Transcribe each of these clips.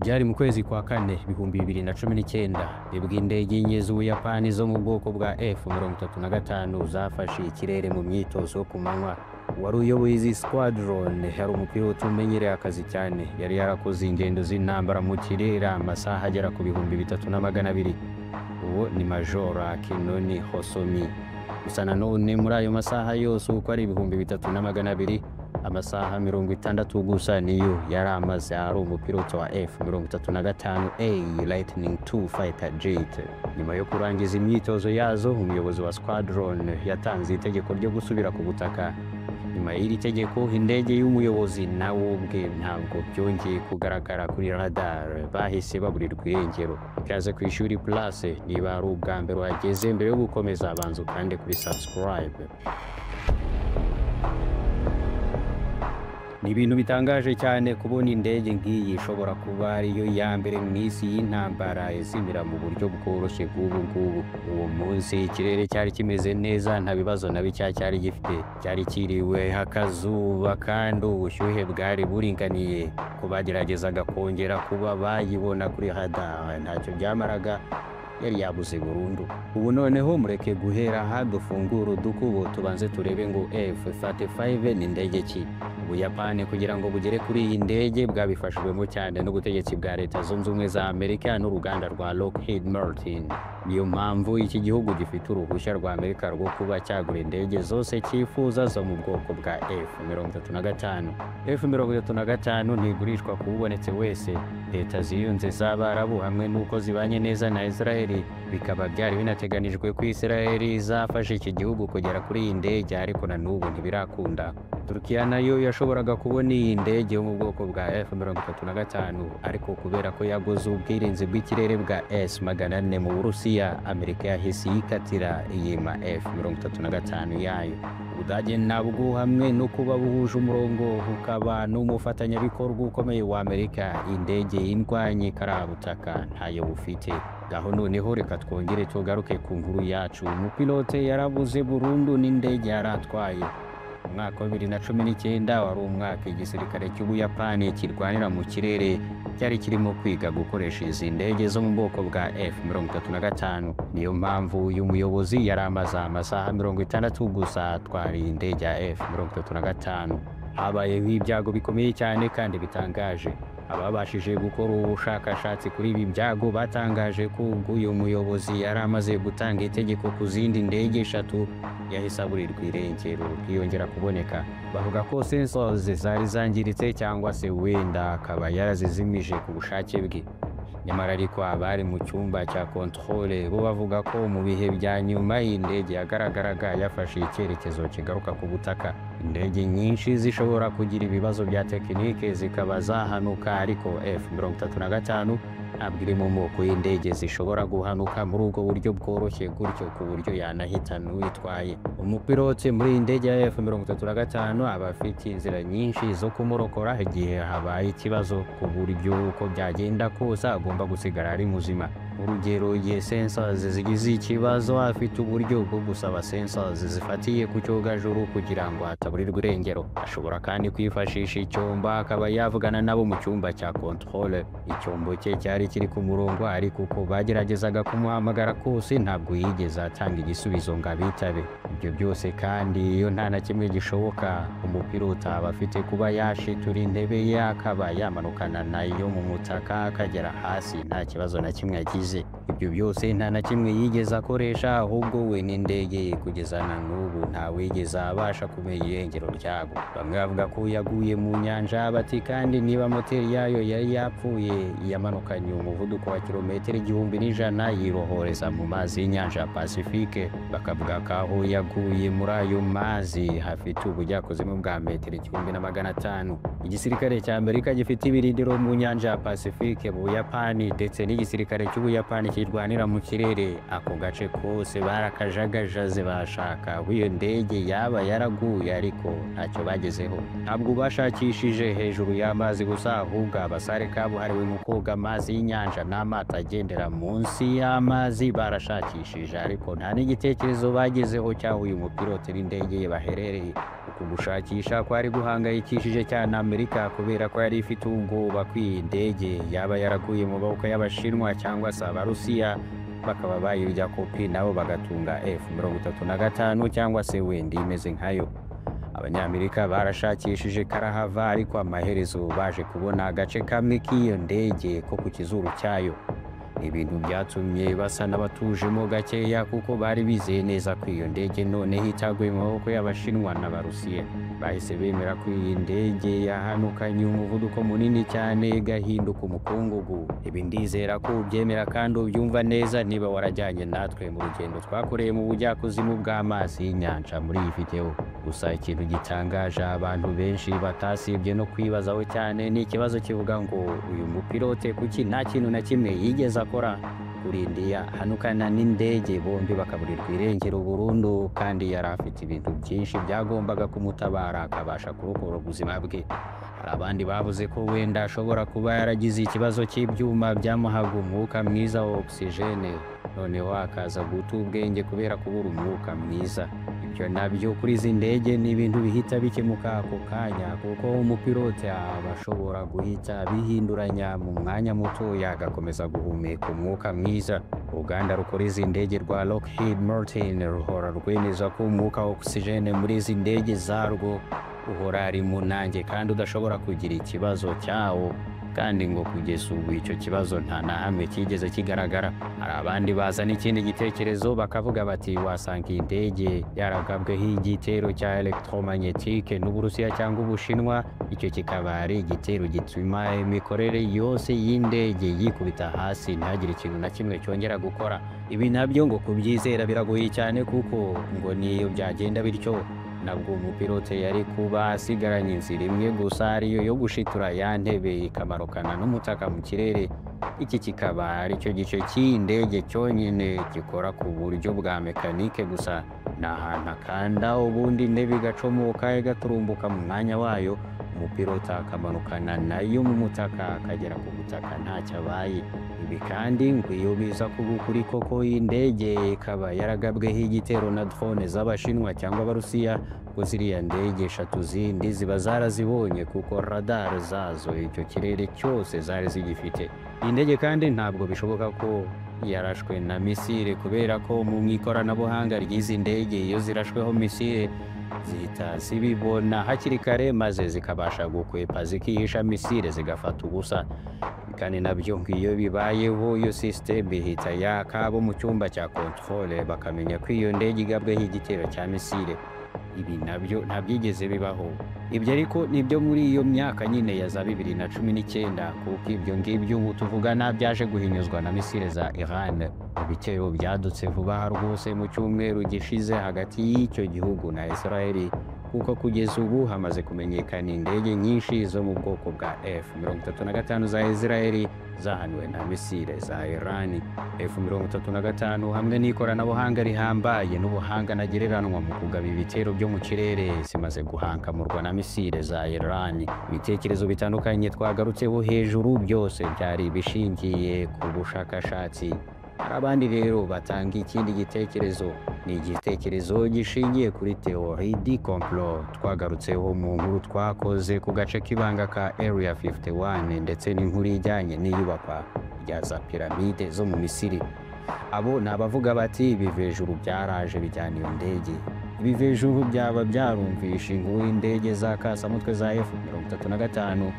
Byari mu kwezi kwa kane 2019 nibwo indege enye z'Ubuyapani zo mu bwoko bwa F-35 zafashe ikirere mu myitozo ku manywa. Wari uyoboye izi squadron yari umupilote umenyereye akazi cyane, yari yarakoze ingendo z'intambara mu kirere amasaha agera ku 3200. Uwo ni Major Akinori Hosomi. Gusa nanone muri ayo masaha yose uko ari 3200, amasaha 60 gusa niyo yari amaze ari umupilote wa F-35A Lightning II fighter jet. Nyuma yo kurangiza imyitozo yazo, umuyobozi wa squadron yatanze itegeko ryo gusubira ku butaka. Nyuma y'iri tegeko, indege y'umuyobozi nawe ubwe ntabwo byongeye kugaragara kuri radar, bahise baburirwa irengero. Ikaze ku Ishuri Plus, niba ari ubwa mbere uhageze, mbere yo gukomeza abanza ukande kuri subscribe. Ni ibintu bitangaje cyane kubona indege nk'iyi ishobora kuba ariyo ya mbere mu isi y'intambara izimira mu buryo bworoshye bw'ubu ngubu. Uwo munsi ikirere cyari kimeze neza, nta bibazo na bike cyari gifite, cyari kiriwe akazuba kandi ubushyuhe bwari buringaniye. Ko bageragezaga kongera kuba bayibona kuri radar ntacyo byamaraga, yari yabuze burundu. Ubu noneho mureke guhera aha dufungura udukubo tubanze turebe ngo F-35 ni indege ki. Ubuyapani kugira ngo bugere kuri iyi ndege bwabifashijwemo cyane n'ubutegetsi bwa Leta Zunze Ubumwe za Amerika n'uruganda rwa Lockheed Martin. Niyo mpamvu iki gihugu gifite uruhushya rwa Amerika rwo kuba cyagura indege zose cyifuza zo mu bwoko bwa F-35. F-35 ntigurishwa ku ubonetse wese. Leta ziyunze z'Abarabu hamwe n'uko zibanye neza na Israel, bikaba byari binateganijwe ko Israel izafasha iki gihugu kugera kuri iyi ndege, ariko na n'ubu ntibirakunda. Turukiya nayo yashoboraga kubona iyi ndege yo mu bwoko bwa F-35, ariko kubera ko yaguze ubwirinzi bw'ikirere bwa S-400 mu Burusiya, Amerika yahise yikatira iyima F-35 yayo. Ubudage nabwo hamwe no kuba buhuje umurongo bukaba n'umufatanyabikorwa ukomeye wa Amerika, indege y'indwanyi karabutaka ntayo bufite. Gaho noneho reka twongere tugaruke ku nkuru yacu. Umupilote yarabuze burundu n'indege yaratwaye. Umwaka wa 2019 wari umwaka igisirikare cy'Ubuyapani kirwanira mu kirere cyari kirimo kwiga gukoresha izi ndege zo mu bwoko bwa F-35. Niyo mpamvu uyu muyobozi yari amaze amasaha 60 gusa atwara iyi ndege ya F-35. Habayeho ibyago bikomeye cyane kandi bitangaje. Ababashije gukora ubushakashatsi kuri ibi byago batangaje ko ubwo uyu muyobozi yari amaze gutanga itegeko ku zindi ndege eshatu, yahise aburirwa irengero ntiyongera kuboneka. Bavuga ko sensors zari zangiritse cyangwa se wenda akaba yarazizimije ku bushake bwe. Nyamara ariko abari mu cyumba cya controle bo bavuga ko mu bihe bya nyuma iyi ndege yagaragaraga yafashe icyerekezo kigaruka ku butaka. Indege nyinshi zishobora kugira ibibazo bya tekinike zikaba zahanuka, ariko F-35 ntabwo iri mu moko y'indege zishobora guhanuka muri ubwo buryo bworoshye gutyo ku buryo yanahitana uwitwaye. Umupilote muri iyi ndege ya F-35 aba afite inzira nyinshi zo kumurokora igihe habaye ikibazo, ku buryo uko byagenda kose agomba gusigara ari muzima. Urugero, igihe sensors zigize ikibazo, afite uburyo bwo gusaba sensors zifatiye ku cyogajuru kugira ngo ataburirwa irengero. Ashobora kandi kwifashisha icyombo akaba yavugana nabo mu cyumba cya controle. Icyombo cye cyari kiri ku murongo, ariko uko bageragezaga kumuhamagara kose ntabwo yigeze atanga igisubizo ngo abitabe. Ibyo byose kandi iyo nta na kimwe gishoboka, umupilota aba afite kuba yashitura intebe ye akaba yamanukana nayo mu mutaka akagera hasi nta kibazo na kimwe agize. Ibyo byose nta na kimwe yigeze akoresha, ahubwo we n'indege ye kugeza na n'ubu ntawigeze abasha kumenya irengero ryabo. Bamwe bavuga ko yaguye mu nyanja, bati kandi niba moteri yayo yari yapfuye yamanukanye umuvuduko wa kilometero 1100 yirohoreza mu mazi y'inyanja ya Pacifique. Bakavuga ko aho yaguye muri ayo mazi hafite ubujyakuzimu bwa metero 1500. Igisirikare cya Amerika gifite ibirindiro mu nyanja ya Pacifique mu Buyapani, ndetse n'igisirikare cy'Ubuyapani kirwanira mu kirere. Ako gace kose barakajagajaze bashaka aho iyo ndege yaba yaraguye, ariko ntacyo bagezeho. Ntabwo bashakishije hejuru y'amazi gusa, ahubwo abasare kabuhariwe mu koga amazi y'inyanja n'amato agendera munsi y'amazi barashakishije, ariko nta n'igitekerezo bagezeho cy'aho uyu mupilote n'indege ye baherereye. Uku gushakisha kwari guhangayikishije cyane Amerika kubera ko yari ifite ubwoba ko iyi ndege yaba yaraguye mu maboko y'Abashinwa cyangwa se Abarusiya, bakaba bayirya kopi nabo bagatunga F-35 cyangwa se wenda imeze nkayo. Abanyamerika barashakishije karahava, ariko amaherezo baje kubona agace kamwe k'iyo ndege ko ku kizuru cyayo. Ibintu byatumye basa n'abatujemo gakeya kuko bari bizeye neza ko iyo ndege noneho itaguye mu maboko y'Abashinwa n'Abarusiya. Bahise bemera ko iyi ndege yahanukanye umuvuduko munini cyane igahinduka umukungugu. Ibi ndizera ko ubyemera kandi ubyumva neza niba warajyanye natwe mu rugendo twakoreye mu bujyakuzimu bw'amazi y'inyanja muri iyi video. Gusa ikintu gitangaje abantu benshi batasibye no kwibazaho cyane ni ikibazo kivuga ngo uyu mupilote kuki nta kintu na kimwe yigeze akora kurindiya hanukana n'indege bombi bakaburirwa irengero burundu, kandi yari afite ibintu byinshi byagombaga kumutabara akabasha kurokora ubuzima bwe. Hari abandi bavuze ko wenda ashobora kuba yaragize ikibazo cy'ibyuma byamuhaga umwuka mwiza wa ogisijene, noneho akaza guta ubwenge kubera kubura umwuka mwiza. Ibyo nabyo kuri izi ndege ni ibintu bihita bikemuka ako kanya, kuko umupilote aba ashobora guhita bihinduranya mu mwanya muto agakomeza guhumeka umwuka mwiza. Uruganda rukora izi ndege rwa Lockheed Martin ruhora rwemeza ko umwuka wa ogisijene muri izi ndege zarwo uhora ari munange kandi udashobora kugira ikibazo cyawo, kandi ngo kugeza ubu icyo kibazo nta na hamwe kigeze kigaragara. Hari abandi bazana ikindi gitekerezo bakavuga bati wasanga iyi ndege yaragabweho igitero cya electromagnétique n'Uburusiya cyangwa Ubushinwa, icyo kikaba ari igitero gituma imikorere yose y'indege yikubita hasi ntihagire ikintu na kimwe cyongera gukora. Ibi nabyo ngo kubyizera biragoye cyane kuko ngo niyo byagenda bityo nabwo umupilote yari kuba asigaranye inzira imwe gusa ariyo yo gushitura ya ntebe ikamarukana n'umutaka mu kirere. Iki kikaba aricyo gice cy'iyi ndege cyonyine gikora ku buryo bwa mekanike gusa, ni ahantu akanda ubundi intebe igacomoka igaturumbuka mu mwanya wayo, umupilote akamanukana nayo mu mutaka akagera ku butaka ntacyo abaye. Ibi kandi ngo iyo biza kuba ukuri koko iyi ndege ikaba yaragabweho igitero na drone z'Abashinwa cyangwa Abarusiya, ko ziriya ndege eshatu zindi ziba zarazibonye kuko radar zazo icyo kirere cyose zari zigifite. Iyi ndege kandi ntabwo bishoboka ko yarashwe na misile kubera ko mu ikoranabuhanga ry'izi ndege iyo zirashweho misile zihita zibibona hakiri kare maze zikabasha gukwepa zikihisha misile zigafata ubusa. Kandi nabyo iyo bibayeho iyo system ihita yaka abo mu cyumba cya controle bakamenya ko iyo ndege igabweho igitero cya misile. Ibi nabyo ntabyigeze bibaho. Ibyo ariko nibyo muri iyo myaka nyine ya za 2019, kuko ibyo ngibyo ubu tuvugana byaje guhinyuzwa na misile za Iran. Ibitero byadutse vuba rwose mu cyumweru gishize hagati y'icyo gihugu na Israel, kuko kugeza ubu hamaze kumenyekana indege nyinshi zo mu bwoko bwa F-35 za Israel zahanuwe na misile za Iran. F-35 hamwe n'ikoranabuhanga rihambaye n'ubuhanga ntagereranwa mu kugaba ibitero byo mu kirere zimaze guhankamurwa na misile za Iran. Ibitekerezo bitandukanye twagarutseho hejuru byose byari bishingiye ku bushakashatsi. Hari abandi rero batanga ikindi gitekerezo, ni igitekerezo gishingiye kuri théorie du complot twagarutseho mu nkuru twakoze ku gace k'ibanga ka Area 51 ndetse n'inkuru ijyanye n'iyubakwa rya za piramide zo mu Misiri. Abo ni abavuga bati ibivejuru byaraje bijyana iyo ndege. Ibivejuru byaba byarumvishe inkuru y'indege za kasamutwe za F-35,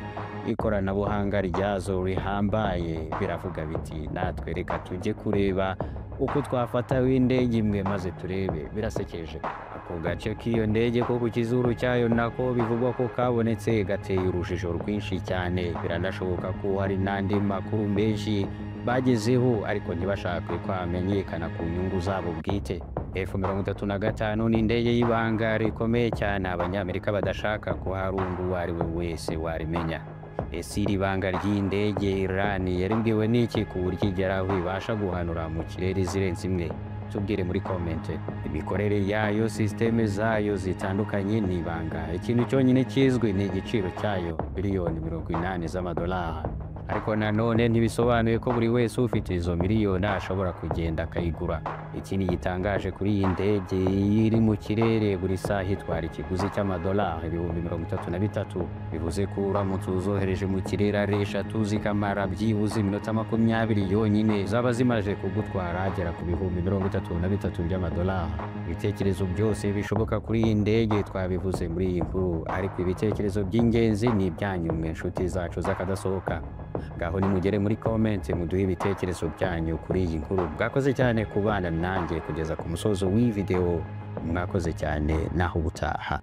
ikoranabuhanga ryazo rihambaye, biravuga biti natwe reka tujye kureba uko twafata w'indege imwe maze turebe. Birasekeje. Ako gace k'iyo ndege ko ku kizuru cyayo nako bivugwa ko kabonetse gateye urujijo rwinshi cyane. Biranashoboka ko hari n'andi makuru menshi bagezeho ariko ntibashake ko amenyekana ku nyungu zabo bwite. F-35 ni indege y'ibanga rikomeye cyane Abanyamerika badashaka ko hari undi uwo ari we wese warimenya. Ese iri banga ry'iyi ndege Iran yaribwiwe n'iki ku buryo igera aho ibasha guhanura mu kirere zirenze imwe? Tubwire muri comment. Imikorere yayo, sisiteme zayo zitandukanye ni ibanga. Ikintu cyonyine kizwi ni igiciro cyayo, miliyoni 80 z'amadolari. Ariko nanone ntibisobanuye ko buri wese ufite izo miliyoni ashobora kugenda akayigura. Ikindi gitangaje kuri iyi ndege iri mu kirere buri saha itwara ikiguzi cy'amadolari 33,000, bivuze ko uramutse uzohereje mu kirere ari eshatu zikamara byibuze iminota 20 yonyine zaba zimaze kugutwara agera ku 33,000 by'amadolari. Ibitekerezo byose bishoboka kuri iyi ndege twabivuze muri iyi nkuru, ariko ibitekerezo by'ingenzi ni ibyanyu mwe nshuti zacu z'akadasohoka. Ngaho nimugere muri comment muduhe ibitekerezo byanyu kuri iyi nkuru. Mwakoze cyane kubana nanjye kugeza ku musozo w'iyi video, mwakoze cyane, naho ubutaha.